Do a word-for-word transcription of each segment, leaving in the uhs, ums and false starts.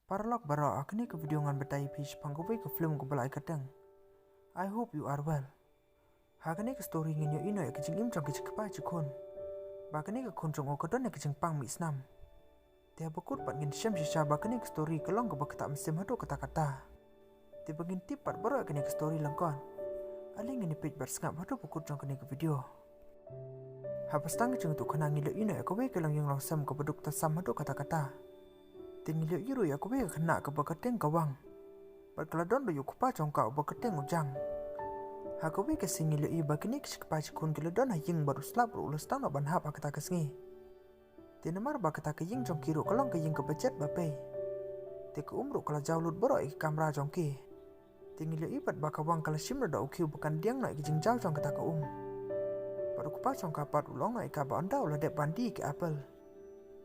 Paralok baroh, ha kane ka video ngan batai ïa phi shaphang kawei ka film kaba la ai kyrteng I Hope You Are Well. Ha kane ka story ngin ïohi noh ïa ka jingim jong ki jingkpa jingkhun, ba kane ka khun jong u ka don ïa ka jingpang mih snam. Te haba kut pat ngin shem shisha ba kane ka story ka long kaba ktah mynsiem haduh katta katta. Te ba ngin tip pat baroh ïa kane ka story lyngkot, ale ngin ïa peit bad sngap haduh ba kut jong kane ka video. Haba sdang ka jingïathuh khana ngi la ïohi noh ïa kawei ka longïing longsem kaba duk tasam haduh katta katta. Te ngi la ïohi ruh ïa kawei ka khynnah kaba kyrteng ka Wang, bad ka la don ruh ïa u kpa jong ka uba kyrteng u Jang. Ha kawei ka sngi ngi la ïohi ba kine ki jingkpa jingkhun ki la don ha ïing bad u slap ruh u la sdang noh ban hap ha kata ka sngi. Te namar ba kata ka ïing jong ki ruh ka long ka ïing kaba jet ba pei, te ka um ruh ka la jaw lut baroh ïa ki kamra jong ki. Te ngi la ïohi pat ba ka Wang ka la shim noh da u khiew ba kan diang noh ïa ka jingjaw jong kata ka um. Bad u kpa jong ka pat u la ong noh ïa ka ba ynda u la dep ban die ïa ki apple,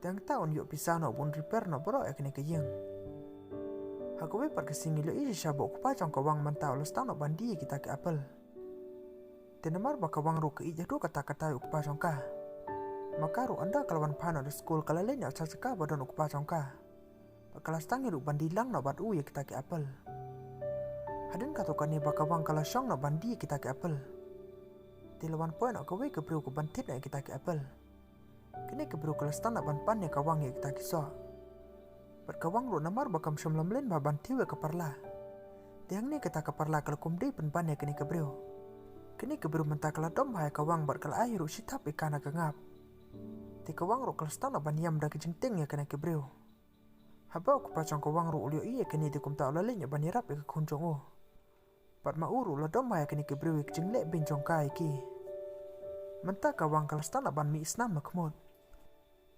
te hangta un ïoh pisa noh ba un repair noh baroh ïa kane ka ïing. Ha kawei pat ka sngi ngi la ïohi shisha ba u kpa jong ka Wang mynta u la sdang noh ban die ïa kita ki apple. Te namar ba ka Wang ruh ka ïeit haduh katta katta ïa u kpa jong ka, ma ka ruh ynda ka la wan phai noh na skul ka la leit noh sha jaka ba don u kpa jong ka, bad ka la sdang hi ruh ban die lang noh bad u ïa kita ki apple. Hadien katto katne ba ka Wang ka la shong noh ban die ïa kita ki apple, te la wan poi noh kawei ka briew kaban thied noh ïa kita ki apple. Kane ka briew ka la sdang noh ban pan ïa ka Wang ïa kita ki soh. Bad ka Wang ruh namar ba kam shym la mlien bha ban thiew ïa ka parla, te hangne kata ka parla ka la kum dei pynban ïa kane ka briew. Kane ka briew mynta ka la dom bha ïa ka Wang bad ka la ai hi ruh shi thap ïa ka na ka ngap. Te ka Wang ruh ka la sdang noh ban ïam da ka jingtieng ïa kane ka briew. Haba u kpa jong ka Wang ruh u la ïohi ïa kane te kumta u la leit noh ban ïarap ïa ka khun jong u. Bad ma u ruh u la dom bha ïa kane ka briew ïa ka jingleh beiñ jong ka ïa ki. Mynta ka Wang ka la sdang noh ban mih snam na khmut.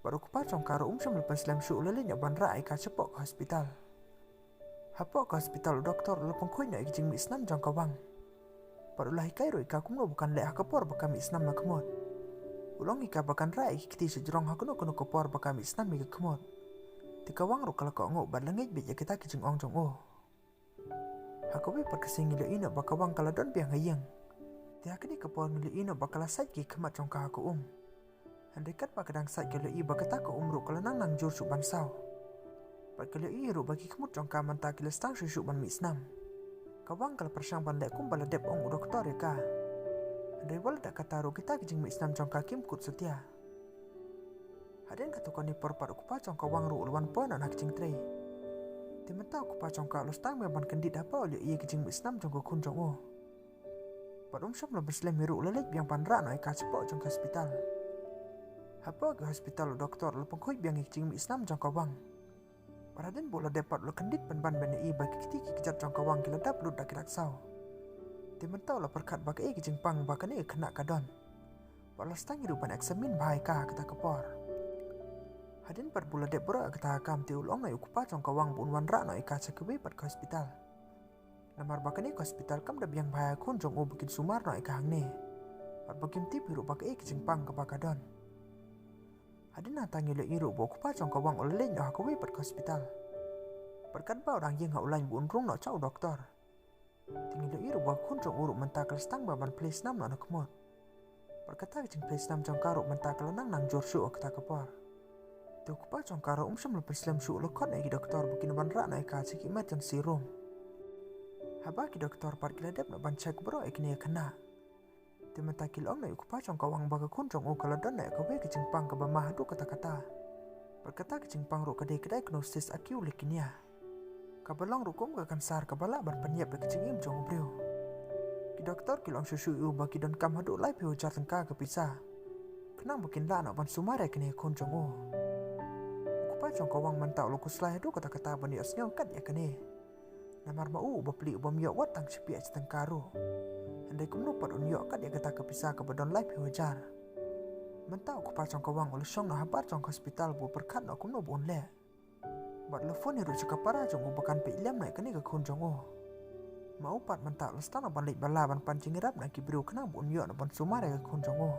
Bad u kpa jong ka ruh um shym la pynslem shuh, u la leit noh ban rah ïa ka shapoh ka hospital. Hapoh ka hospital u doktor u la pynkhuid noh ïa ka jingmih snam jong ka Wang. Bad u la hikai ruh ïa ka kumno ba kan leh ha ka por ba ka mih snam na khmut. U la ong ïa ka ba kan rah ïa ki kti shajrong ha kano kano ka por ba ka mih snam ïa ka khmut. Te ka Wang ruh ka la kohnguh bad la ngeit beit ïa kita ki jingong jong u. Ha kawei pat ka sngi ngi la ïohi noh ba ka Wang ka la don biang ha ïing. Te ha kane ka por ngi la ïohi noh ba ka la sait ki khmat jong ka ha ka um. Hynrei katba ka dang sait ka la ïohi ba kata ka um ruh ka la nang nang jur shuh ban saw. Bad ka la ïohi ruh ba ki khmut jong ka mynta ki la sdang shuh shuh ban mih snam. Ka Wang ka la pyrshang ban leh kumba la dep ong u doktor ïa ka. Hynrei wat la da kata ruh kita ki jingmih snam jong ka kim kut satia. Hadien katto katne por pat u kpa jong ka Wang ruh u la wan poi noh na ka jingtrei. Te mynta u kpa jong ka u la sdang biang ban kyndit haba u la ïohi ïa ka jingmih snam jong ka khun jong u. Bad um shym la pynslem hi ruh, u la leit biang ban rah noh ïa ka shapoh jong ka hospital. Hapoh ka hospital u doktor u la pynkhuid biang ïa ka jingmih snam jong ka Wang. Bad hadien ba u la dep pat u la kyndit pynban ban ïohi ba ki kti ki kjat jong ka Wang ki la dap lut da ki dak saw. Te mynta u la pyrkhat ba kaei ka jingpang ba kane ka khynnah ka don. Bad u la sdang hi ruh ban examine bha ïa ka ha kata ka por. Hadien pat ba u la dep baroh ïa kata ka kam te u la ong noh ïa u kpa jong ka Wang ba un wan rah noh ïa ka sha kawei pat ka hospital. Namar ba kane ka hospital kam da biang bha ïa ka khun jong u ba kin sumar noh ïa ka hangne. Bad ba kim tip hi ruh ba kaei ka jingpang kaba ka don. Hadien nangta ngi la ïohi ruh ba u kpa jong ka Wang u la leit noh ha kawei pat ka hospital. Bad katba u dang ïeng ha u lain ba un rung noh sha u doktor, te ngi la ïohi ruh ba ka khun jong u ruh mynta ka la sdang ba ban plie snam noh na khmut. Bad kata ka jingplie snam jong ka ruh mynta ka la nang nang jur shuh ha kata ka por. Te u kpa jong ka ruh um shym la pynslem shuh, u la khot noh ïa ki doktor ba kin wan rah noh ïa ka sha ki emergency room. Haba ki doktor pat ki la dep noh ban check baroh ïa kine ki khynnah. Te mynta ki la ong noh ïa u kpa jong ka Wang ba ka khun jong u ka la don noh ïa kawei ka jingpang kaba ma haduh katta katta. Bad kata ka jingpang ruh ka dei ka diagnosis acute leukemia, kaba long ruh kum ka kansar kaba lah ban pynïap ïa ka jingim jong u briew. Ki doktor ki la ong shuh shuh ïa u ba ki donkam haduh laiphew hajar tyngka ka pisa khnang ba kin lah noh ban sumar ïa kane ka khun jong u. U kpa jong ka Wang mynta u la khuslai haduh katta katta ban ïohsngew kat ïa kane. Namar ma u u bapli u bym ïoh wat tang shi piah shi tyngka ruh. Hynrei kumno pat un ïoh kat ïa kata ka pisa kaba don laiphew hajar. Mynta u kpa jong ka Wang u la shong noh habar jong ka hospital ba u pyrkhat noh kumno ba un leh. Bad u la phone hi ruh sha ka para jong u ba kan peit lem noh ïa kane ka khun jong u. Ma u pat mynta u la sdang noh ban leit bylla ban pan jingïarap na ki briew khnang ba un ïoh noh ban sumar ïa ka khun jong u.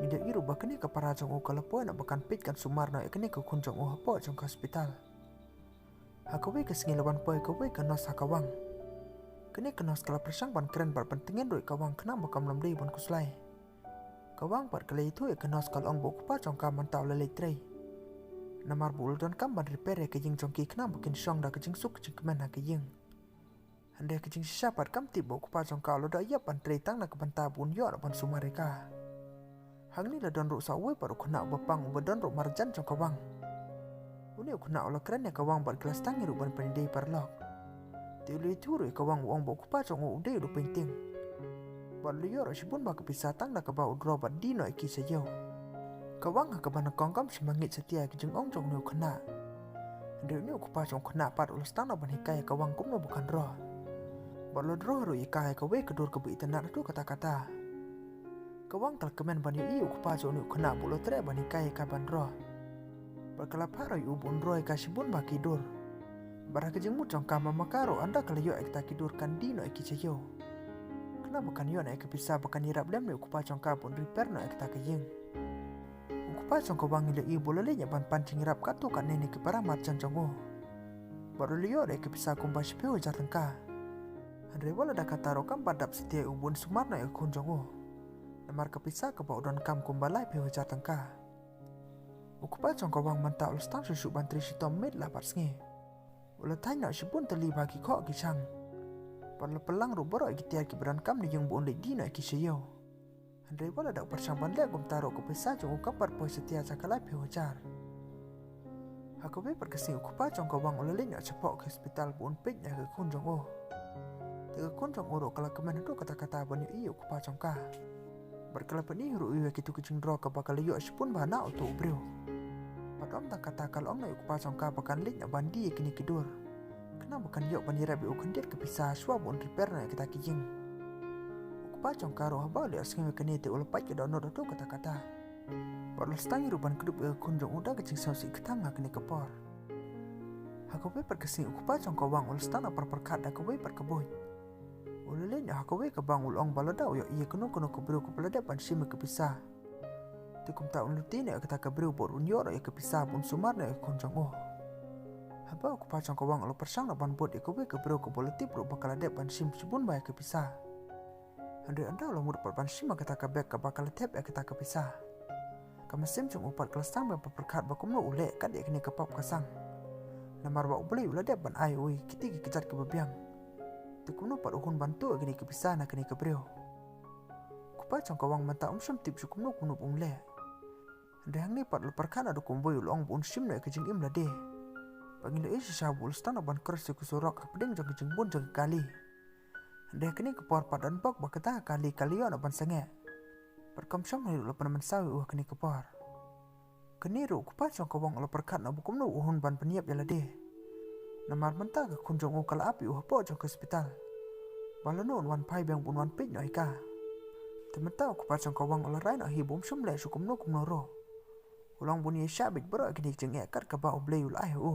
Ngi la ïohi ruh ba kane ka para jong u ka la poi noh ba kan peit kan sumar noh ïa kane ka khun jong u hapoh jong ka hospital. Ha kawei ka sngi la wan poi kawei ka nurse ha ka Wang. Kane ka nurse ka la pyrshang ban kren bad ban tngen ruh ïa ka Wang khnang ba kam lum dei ban khuslai. Ka Wang pat ka la ïathuh ïa ka nurse ka la ong ba u kpa jong ka mynta u la leit trei. Namar ba u la donkam ban repair ïa ka ïing jong ki khnang ba kin shong da ka jingsuk ka jingkmen ha ka ïing. Hynrei ka jingshisha pat kam tip ba u kpa jong ka u la da ïap ban trei tang na ka bynta ba un ïoh ban sumar ïa ka. Hangne la don ruh sa uwei pat u khynnah uba pang uba don ruh marjan jong ka Wang. Une u khynnah u la kren ïa ka Wang bad ki la sdang hi ruh ban pynïadei paralok. Te u la ïathuh ruh ïa ka Wang u ong ba u kpa jong u u dei u dupeiñtieng. Bad u la ïoh ruh shibun bha ka pisa tang da kaba u draw bad die noh ïa ki sha ïew. Ka Wang ha kaba nyngkong kam shym la ngeit satia ïa ka jingong jong une u khynnah. Hynrei une u kpa jong u khynnah pat u la sdang noh ban hikai ïa ka Wang kumno ba kan draw. Bad u la draw ruh ïa ka ïa kawei ka dur kaba itynnad haduh katta katta. Ka Wang ka la kmen ban ïohi ïa u kpa jong une u khynnah ba u la treh ban hikai ïa ka ban draw. Bad ka la phah ruh ïa u ba un draw ïa ka shibun bha ki dur. Bad ha ka jingmut jong ka ma ka ruh ynda ka la ïoh ïa kita ki dur kan die noh ïa ki sha ïew. Khnang ba kan ïoh noh ïa ka pisa ba kan ïarap lem ïa u kpa jong ka ba un repair noh ïa kata ka ïing. U kpa jong ka Wang u la ïohi ba u la leit noh ban pan jingïarap katto katne na ki para marjan jong u. Bad u la ïoh ruh ïa ka pisa kumba shiphew hajar tyngka. Hynrei wat la da kata ruh kam pat dap satia ïa u ba un sumar noh ïa ka khun jong u. Namar ka pisa kaba u donkam kumba laiphew hajar tyngka. U kpa jong ka Wang mynta u la sdang shuh shuh ban trei shitom miet la bad sngi. U la thaiñ noh shibun tylli bha ki khoh ki shang. Bad u la pynlang ruh baroh ïa ki tiar kiba donkam na ïing ba un leit die noh ïa ki sha ïew. Hynrei wat la da u pyrshang ban leh kumta ruh ka pisa jong u kam pat poi satia sha ka laiphew hajar. Ha kawei pat ka sngi u kpa jong ka Wang u la leit noh shapoh ka hospital ba un peit noh ïa ka khun jong u. Te ka khun jong u ruh ka la kmen haduh katta katta ban ïohi ïa u kpa jong ka. Bad ka la pyni ruh ïa kito ki jingdraw kaba ka la ïoh shibun bha na uto u briew. Bad ym tang kata ka la ong noh ïa u kpa jong ka ba kan leit noh ban die ïa kine ki dur. Khnang ba kan ïoh ban ïarap ïa u khyndiat ka pisa shuwa ba un repair noh ïa kata ka ïing. U kpa jong ka ruh haba u la ïohsngew ïa kane te u la pait ka dohnud haduh katta katta. Bad u la sdang ruh ban kdup ïa ka khun jong u da ka jingsngewsih kthang ha kane ka por. Ha kawei pat ka sngi u kpa jong ka Wang u la sdang noh ban pyrkhat da kawei pat ka buit. U la leit noh ha kawei ka bank u la ong ba lada u ïohi ïa kano kano ka briew kaba la dep ban shim ïa ka pisa, te kumta un lute noh ïa kata ka briew bad un ïoh noh ïa ka pisa ba un sumar noh ïa ka khun jong u. Haba u kpa jong ka Wang u la pyrshang noh ban bud ïa kawei ka briew kaba u la tip ruh ba ka la dep ban shim shibun bha ïa ka pisa. Hynrei ynda u la mut pat ban shim ïa kata ka bag kaba ka la thep ïa kata ka pisa, ka mynsiem jong u pat ka la sdang ban pyrkhat ba kumno u leh kat ïa kane ka pap ka sang. Namar ba U Blei u la dep ban ai ïa u ïa kiti ki kjat kiba biang. Te kumno pat u hun ban tuh ïa kane ka pisa na kane ka briew. U kpa jong ka Wang mynta um shym tip shuh kumno kumno ba un leh. Hynrei hangne pat u la pyrkhat noh da kumwei, u la ong ba un shim noh ïa ka jingim lade. Ba ngi la ïohi shisha ba u la sdang noh ban cross ïa ka surok hapdeng jong ka jingbun jong ka kali. Hynrei ha kane ka por pat don bok ba kata ka kali ka la ïoh noh ban sangeh. Bad kam shym hynrei ruh la pynmynsaw ïa u ha kane ka por. Kane ruh u kpa jong ka Wang u la pyrkhat noh ba kumno u hun ban pynïap ïa lade. Namar mynta ka khun jong u ka la ap ïa u hapoh jong ka hospital. Ba lano un wan phai biang ba un wan peit noh ïa ka. Te mynta u kpa jong ka Wang u la rai noh hi ba um shym leh shuh kumno kumno ruh. U la ong ba un ïa shah beit baroh kine ki jingeh kat kaba U Blei u la ai ha u.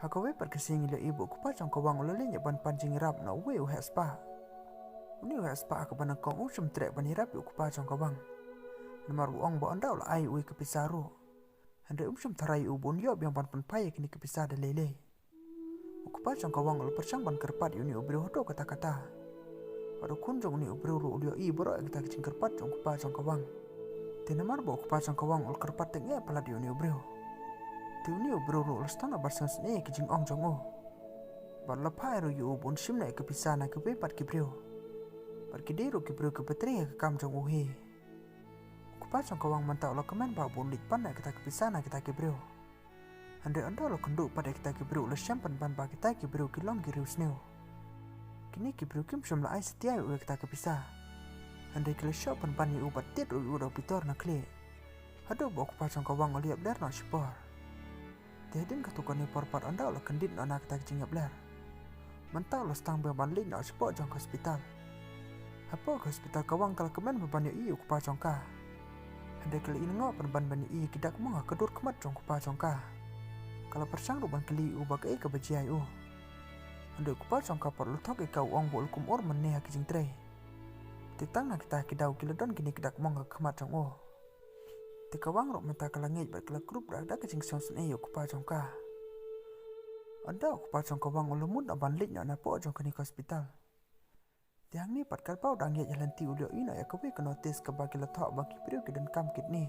Ha kawei pat ka sngi ngi la ïohi ba u kpa jong ka Wang u la leit noh ban pan jingïarap na uwei u heh spah. Une u heh spah ha kaba nyngkong um shym treh ban ïarap ïa u kpa jong ka Wang. Namar u ong ba ynda u la ai ïa u ïa ka pisa ruh, hynrei um shym tharai ïa u ba un ïoh biang ban pynphai ïa kine ki pisa da lei lei. U kpa jong ka Wang u la pyrshang ban kyrpad ïa une u briew haduh katta katta. Bad u khun jong une u briew ruh u la ïohi baroh ïa kata ka jingkyrpad jong u kpa jong ka Wang. Te namar ba u kpa jong ka Wang u la kyrpad tyngeh palat ïa une u briew, te une u briew ruh u la sdang noh ban sngewsynei ïa ka jingong jong u. Bad u la phah ruh ïa u ba un shim noh ïa ka pisa na kiwei pat ki briew. Bad ki dei ruh ki briew kiba trei ha ka kam jong u hi. U kpa jong ka Wang mynta u la kmen bha ba un leit pan noh ïa kata ka pisa na kita ki briew. Hynrei ynda u la kynduh pat ïa kita ki briew u la shem pynban ba kita ki briew ki long ki riewsniew. Kine ki briew kim shym la ai satia ïa u ïa kata ka pisa. Hynrei ki la shoh pynban ïa u bad tied ruh ïa u da u pitor na khlieh. Haduh ba u kpa jong ka Wang u la ïap ler noh shipor. Te hadien katto katne por pat ynda u la kyndit noh na kata ka jingïap ler, mynta u la sdang biang ban leit noh shapoh jong ka hospital. Hapoh ka hospital ka Wang ka la kmen ban ïohi ïa u kpa jong ka. Hynrei ka la ïeh noh pynban ban ïohi ïa ki dak mong ha ka dur khmat jong u kpa jong ka. Ka la pyrshang ruh ban kylli ïa u ba kaei kaba jia ïa u. Hynrei u kpa jong ka pat u la thok ïa ka, u ong ba u la kum ur mynne ha ka jingtrei. Te tang na kita ki daw ki la don kine ki dak mong ha ka khmat jong u. Te ka Wang ruh mynta ka la ngeit bad ka la krup da ka jingsngewsynei ïa u kpa jong ka. Ynda u kpa jong ka Wang u la mut noh ban leit noh napoh jong kane ka hospital, te hangne pat katba u dang ïaid ha lynti u la ïohi noh ïa kawei ka notice kaba ki la thoh ba ki briew ki donkam kidney.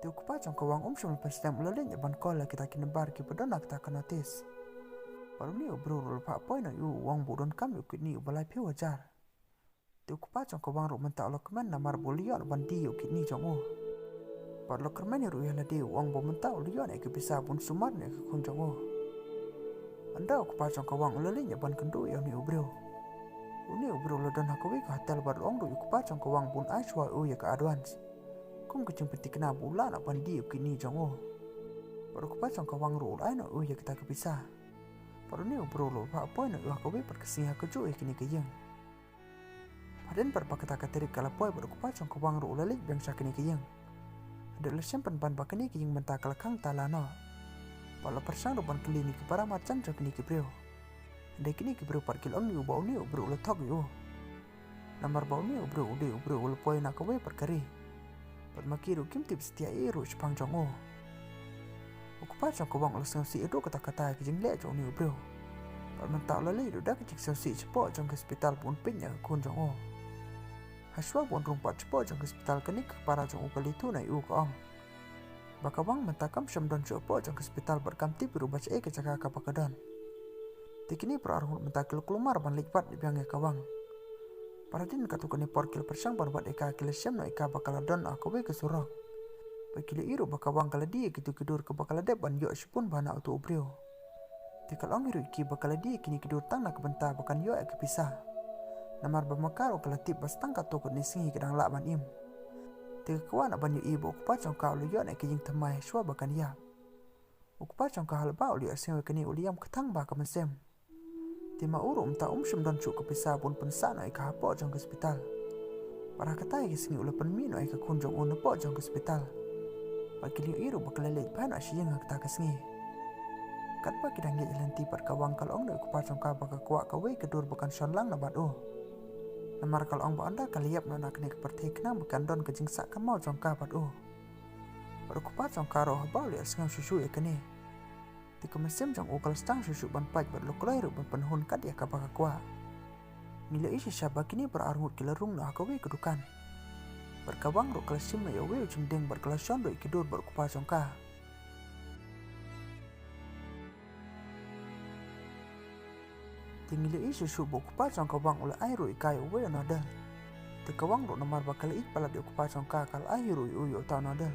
Te u kpa jong ka Wang um shym la pynslem, u la leit ban call ïa kita ki number kiba don ha kata ka notice. Bad une u briew ruh u la phah poi noh ïa u, u ong ba u donkam ïa u kidney uba laiphew hajar. Te u kpa jong ka Wang ruh mynta u la kmen namar ba u la ïoh ban die ïa u kidney jong u. Bad u la kyrmen ruh ïa lade, u ong ba mynta u la ïoh ïa ki pisa ban sumar noh ïa ka khun jong u. Hynda u kpa jong ka Wang u la leit ban kynduh ïa une u briew, une u briew u la don ha kawei ka hotel bad u la ong ruh ïa u kpa jong ka Wang ba un ai shuwa ïa u ïa ka advance kum ka jingpynthikna ba u lah noh ban die ïa u kidney jong u. Bad u kpa jong ka Wang ruh u la ai noh ïa u ïa kita ki pisa. Bad une u briew u la phah poi noh ïa u ha kawei pat ka sngi ha kajuh ïa kane ka ïing. Hadien pat ba kata ka tarik ka la poi bad u kpa jong ka Wang ruh u la leit biang sha kane ka ïing. Hynrei u la shem pynban ba kane ka ïing mynta ka la khang tala noh. Bad u la pyrshang ruh ban kylli ïa ki para marjan jong kine ki briew. Hynrei kine ki briew pat ki la ong ïa u ba une u briew u la thok ïa u. Namar ba une u briew u dei u briew u la poi na kawei pat ka ri. Bad ma ki ruh kim tip satia ei ruh shaphang jong u. U kpa jong ka Wang u la sngewsih haduh katta katta ïa ka jingleh jong une u briew. Bad mynta u la leit ruh da ka jingsngewsih shapoh jong ka hospital ba un peit ïa ka khun jong u. Hashwa ba un rung pat shapoh jong ka hospital, kane ka para jong u ka la ïathuh noh ïa u, ka ong ba ka Wang mynta kam shym don shuh hapoh jong ka hospital bad kam tip ruh ba shaei ka jaka kaba ka don. Te kine para arngut mynta ki la kulmar ban leit wad biang ïa ka Wang. Bad hadien katto katne por ki la pyrshang ban wad ïa ka, ki la shem noh ïa ka ba ka la don ha kawei ka surok. Bad ki la ïohi ruh ba ka Wang ka la die ïa kito ki dur kaba ka la dep ban ïoh shibun bha na uto u briew. Te ka la ong hi ruh ïa ki ba ka la die ïa kine ki dur tang na ka bynta ba kan ïoh ïa ki pisa. Namar ba ma ka ruh ka la tip ba sa tang katto katne sngi ka dang lah ban im. Te ka kwah noh ban ïohi ba u kpa jong ka u la ïoh noh ïa ka ïing thymmai hashwa ba kan ïap. U kpa jong ka, haba u la ïohsngew ïa kane u la ïam kthang bha ka mynsiem. Te ma u ruh mynta um shym don shuh ka pisa ban pynsah noh ïa ka hapoh jong ka hospital. Bad ha kata ka sngi u la pynmih noh ïa ka khun jong u napoh jong ka hospital. Bad ki la ïohi ruh ba ka la leit phai noh sha ïing ha kata ka sngi. Katba ki dang ïaid lynti pat ka Wang ka la ong noh ïa u kpa jong ka ba ka kwah kawei ka dur ba kan shon lang na bad u. Namar ka la ong ba ynda ka la ïap noh na kane ka pyrthei khnang ba kan don ka jingsah kynmaw jong ka bad u. Bad u kpa jong ka ruh haba u la ïohsngew shuh shuh ïa kane, te ka mynsiem jong u ka la sdang shuh shuh ban pait bad u la kloi ruh ban pynhun kat ïa kaba ka kwah. Ngi la ïohi shisha ba kine para arngut ki la rung noh ha kawei ka dukan. Bad ka Wang ruh ka la shim noh ïa uwei u jingdeng bad ka la shon ruh ïa ki dur bad u kpa jong ka. Te ngi la ïohi shuh shuh ba u kpa jong ka Wang u la ai ruh ïa ka ïa uwei u noodle. Te ka Wang ruh namar ba ka la ïeit palat ïa u kpa jong ka, ka la ai hi ruh ïa u ïa uta u noodle.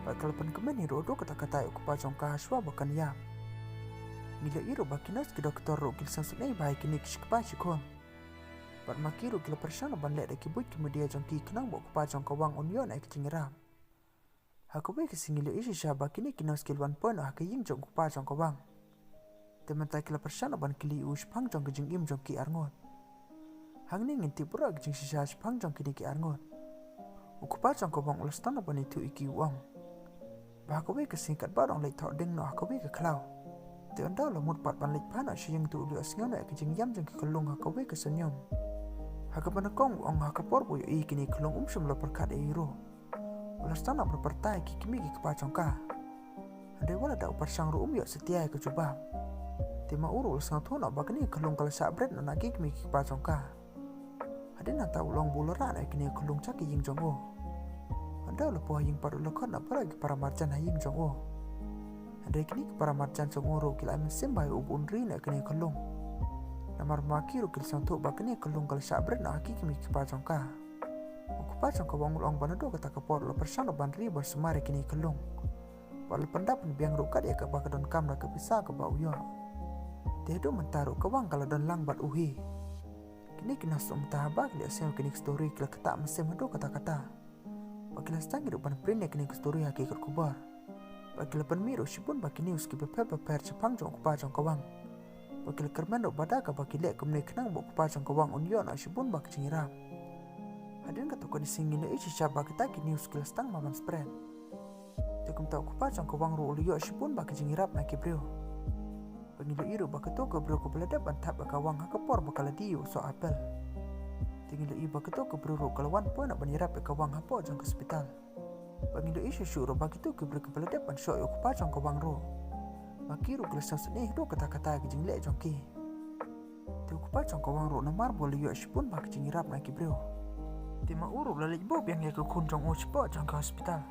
Bad ka la pynkmen hi ruh haduh katta katta ïa u kpa jong ka hashwa ba kan ïap. Ngi la ïohi ruh ba ki nurse ki doktor ruh ki la sngewsynei bha ïa kine ki shikpa shikhun. Bad ma ki ruh ki la pyrshang ban leh da ki buit ki media jong ki khnang ba u kpa jong ka Wang un ïoh noh ïa ka jingïarap. Ha kawei ka sngi ngi la ïohi shisha ba kine ki nurse ki la wan poi noh ha ka ïing jong u kpa jong ka Wang. Te mynta ki la pyrshang noh ban kylli ïa u shaphang jong ka jingim jong ki arngut. Hangne ngin tip baroh ka jingshisha shaphang jong kine ki arngut. U kpa jong ka Wang u la sdang noh ban ïathuh ïa ki, u ong ba ha kawei ka sngi katba u dang leit thoh dieng noh ha kawei ka khlaw, te ynda u la mut pat ban leit phai noh sha ïing te u la ïohsngew noh ïa ka jingïam jong ki khyllung ha kawei ka shynñium. Ha kaba nyngkong, u ong, ha ka por ba u ïohi kine ki khyllung um shym la pyrkhat ei ei ruh. U la sdang noh ban pyrta ïa ki kmie ki kpa jong ka. Hynrei wat la da u pyrshang ruh um ïoh satia ïa ka jubab. Te ma u ruh u la sngewthuh noh ba kane ka khyllung ka la shah bret noh na ki kmie ki kpa jong ka. Hadien nangta u la ong ba u la rah noh ïa kane ka khyllung sha ka ïing jong u. Hynda u la poi ha ïing pat u la khot noh baroh ki para marjan ha ïing jong u. Hynrei kine ki para marjan jong u ruh ki la ai mynsiem bha ïa u ba un ri noh ïa kane ka khyllung. Namar ma ki ruh ki la sngewthuh ba kane ka khyllung ka la shah bret noh ha ki kmie ki kpa jong ka. U kpa jong ka Wang u la ong ba naduh kata ka por u la pyrshang ruh ban ri ban sumar ïa kine ki khyllung. Bad u la pyndap pynbiang ruh kat ïa kaba ka donkam da ka pisa kaba u ïoh. Te haduh mynta ruh ka Wang ka la don lang bad u hi. Kine ki nurse ruh mynta haba ki la ïohsngew kine ki story ki la ktah mynsiem haduh katta katta. Bad ki la sdang hi ruh ban print ïa kine ki story ha ki kot khubor. Bad ki la pynmih ruh shibun bha ki news kiba pher bapher shaphang jong u kpa jong ka Wang. Bad ki la kyrmen ruh ba da kaba ki leh kumne khnang ba u kpa jong ka Wang un ïoh noh shibun bha ka jingïarap. Hadien katto katne sngi ngi la ïohi shisha ba kita ki news ki la sdang ma ban spread. Te kumta u kpa jong ka Wang ruh u la ïoh shibun bha ka jingïarap na ki briew. Bad ngi la ïohi ruh ba kato ka briew kaba la dep ban thap ïa ka Wang ha ka por ba ka la die ïa u soh apple, te ngi la ïohi ba kato ka briew ruh ka la wan poi noh ban ïarap ïa ka Wang hapoh jong ka hospital. Bad ngi la ïohi shuh shuh ruh ba kito ki briew kiba la dep ban shoh ïa u kpa jong ka Wang ruh, ma ki ruh ki la sngewsynei haduh katta katta ïa ka jingleh jong ki. Te u kpa jong ka Wang ruh namar ba u la ïoh shibun bha ka jingïarap na ki briew, te ma u ruh u la leit buh biang ïa ka khun jong u shapoh jong ka hospital.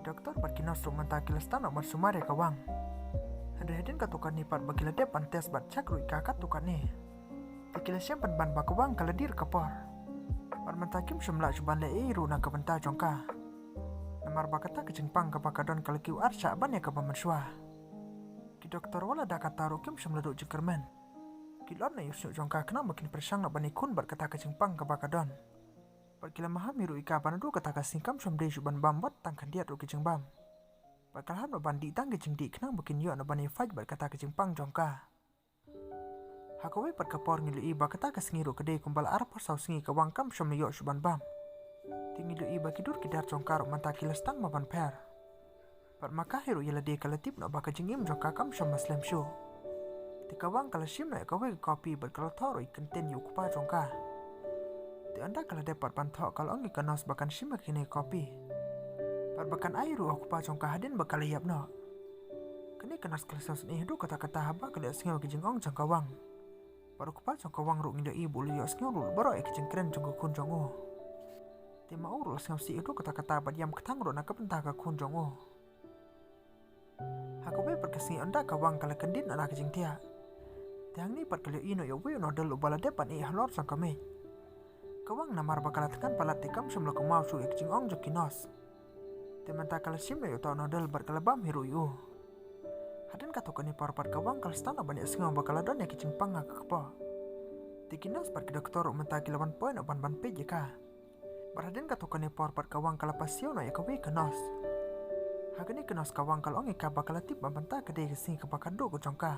Doktor bad ki nurse ruh mynta ki la start noh ban sumar ïa ka Wang. Hynrei hadien katto katne pat ba ki la dep ban test bad check ruh ïa ka katto katne, te ki la shem pynban ba ka Wang ka la dier ka por. Bad mynta kim shym lah shuh ban leh ei ei ruh na ka bynta jong ka. Namar ba kata ka jingpang kaba ka don ka la kiew ar shah ban ïa kaba mynshuwa. Ki doktor wat la da kata ruh kim shym la duh jingkyrmen. Ki la ot noh ïa u shñiuh jong ka khnang ba kin pyrshang noh ban ïakhun bad kata ka jingpang kaba ka don. Bad ki la maham hi ruh ïa ka ba naduh kata ka sngi kam shym dei shuh ban bam wat tang khyndiat ruh ki jingbam. Bad ka la hap noh ban dih tang ki jingdih khnang ba kin ïoh noh ban ïa fight bad kata ka jingpang jong ka. Ha kawei pat ka por ngi la ïohi ba kata ka sngi ruh ka dei kumba la arphew saw sngi ka Wang kam shym la ïoh shuh ban bam. Te ngi la ïohi ba ki dur ki dar jong ka ruh mynta ki la sdang ma ban pher. Bad ma ka hi ruh ïa lade ka la tip noh ba ka jingim jong ka kam shym la slem shuh. Te ka Wang ka la shim noh ïa kawei ka kopi bad ka la thoh ruh ïa ka kyntien ïa u kpa jong ka. Te ynda ka la dep pat ban thoh ka la ong ïa ka nurse ba kan shim ïa kane ka kopi. Bad ba kan ai ruh ha u kpa jong ka hadien ba ka la ïap noh. Kane ka nurse ka la sngewsynei haduh katta katta haba ka la ïohsngew ïa ki jingong jong ka Wang. Bad u kpa jong ka Wang ruh ngi la ïohi ba u la ïohsngew ruh baroh ïa ki jingkren jong ka khun jong u. Te ma u ruh la sngewsih haduh katta katta bad ïam kthang ruh na ka bynta ka khun jong u. Ha kawei pat ka sngi ynda ka Wang ka la kyndit noh na ka jingthiah. Te hangne pat ka la ïohi noh ïa uwei u noodle uba la dep ban ïeh halor jong ka miej. Ka Wang namar ba ka la thngan palat te kam shym la kynmaw shuh ïa ka jingong jong ki nurse. Te mynta ka la shim noh ïa uta u noodle bad ka la bam hi ruh ïa u. Hadien katto katne por pat ka Wang ka la start noh ban ïohsngew ba ka la don ïa ka jingpang ha ka kpoh. Te ki nurse bad ki doktor ruh mynta ki la wan poi noh ban ban peit ïa ka. Bad hadien katto katne por pat ka Wang ka la pasiaw noh ïa kawei ka nurse. Ha kane ka nurse ka Wang ka la ong ïa ka ba ka la tip ba mynta ka dei ka sngi kaba khatduh ka jong ka.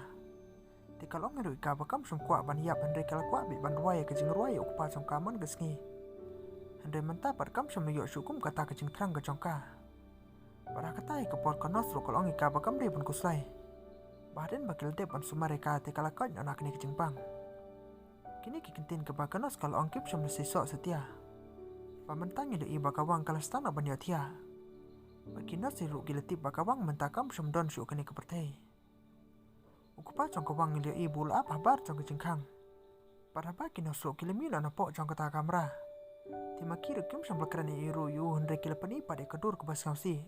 Te ka la ong hi ruh ïa ka ba kam shym kwah ban ïap hynrei ka la kwah beit ban rwai ïa ka jingrwai ïa u kpa jong ka man ka sngi. Hynrei mynta pat kam shym la ïoh shuh kum kata ka jingthrang ka jong ka. Bad ha kata hi ka por ka nurse ruh ka la ong ïa ka ba kam dei ban khuslai. Ba hadien ba ki la dep ban sumar ïa ka te ka la koit noh na kane ka jingpang. Kine ki kyntien kaba ka nurse ka la ong kim shym la seisoh satia. Ba mynta ngi la ïohi ba ka Wang ka la start noh ban ïohthiah. Bad ki nurse ruh ki la tip ba ka Wang mynta kam shym don shuh ha kane ka pyrthei. U kpa jong ka Wang ngi la ïohi ba u la ap habar jong ka jingkhang. Bad haba ki nurse ruh ki la mih noh napoh jong kata ka kamra. Te ma ki ruh kim shym la kren ei ei ruh ïa u hynrei ki la pyni pat ïa ka dur kaba sngewsih.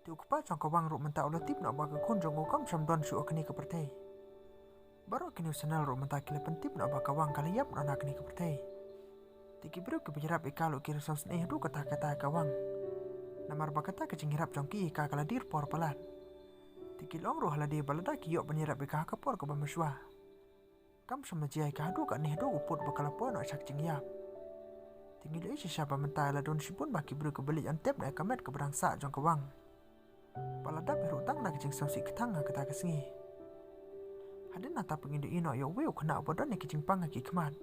Te u kpa jong ka Wang ruh mynta u la tip noh ba ka khun jong u kam shym don shuh ha kane ka pyrthei. Baroh kine ki channel ruh mynta ki la pyntip noh ba ka Wang ka la ïap noh na kane ka pyrthei. Te ki briew kiba ïarap ïa ka ruh ki la sngewsynei haduh katta katta ïa ka Wang. Namar ba kata ka jingïarap jong ki ïa ka ka la dier por palat. Te ki la ong ruh ha lade ba lada ki ïoh ban ïarap ïa ka ha ka por kaba mynshuwa. Kam shym la jia ïa ka haduh katne haduh u pud ba ka la poi noh sha ka jingïap. Te ngi la ïohi shisha ba mynta la don shibun bah ki briew kiba leit ban tep noh ïa ka met kaba dang sah jong ka Wang. Ba la dap hi ruh tang na ka jingsngewsih kthang ha kata ka sngi. Hadien nangta pat ngi la ïohi noh ïa uwei u khynnah uba don ïa ka jingpang ha ki khmat.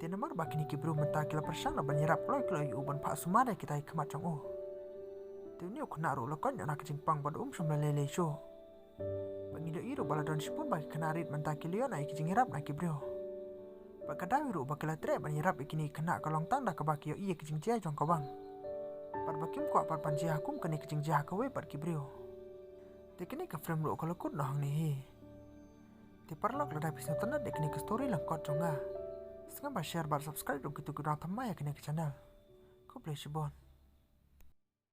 Te namar ba kine ki briew mynta ki la pyrshang noh ban ïarap kloi kloi ïa u ban phah sumar ïa kita ki khmat jong u. Te une u khynnah ruh u la koit noh na ka jingpang bad um shym la lei lei shuh. Bad ngi la ïohi ruh ba la don shibun bah ki khynnah rit mynta ki la ïoh noh ïa ki jingïarap na ki briew. Bad ka daw hi ruh ba ki la treh ban ïarap ïa kine ki khynnah ka long tang da kaba ki ïohi ïa ka jingjia jong ka Wang. Bad ba kim kwah pat ban jia ha kum kane ka jingjia ha kawei pat ki briew. Te kane ka film ruh ka la kut noh hangne hi. Te paralok lada phi sngewtynnat ïa kane ka story lyngkot jong nga, sngewbha share bad subscribe ruh kito kiba dang thymmai ïa kane ka channel. Khublei shibun.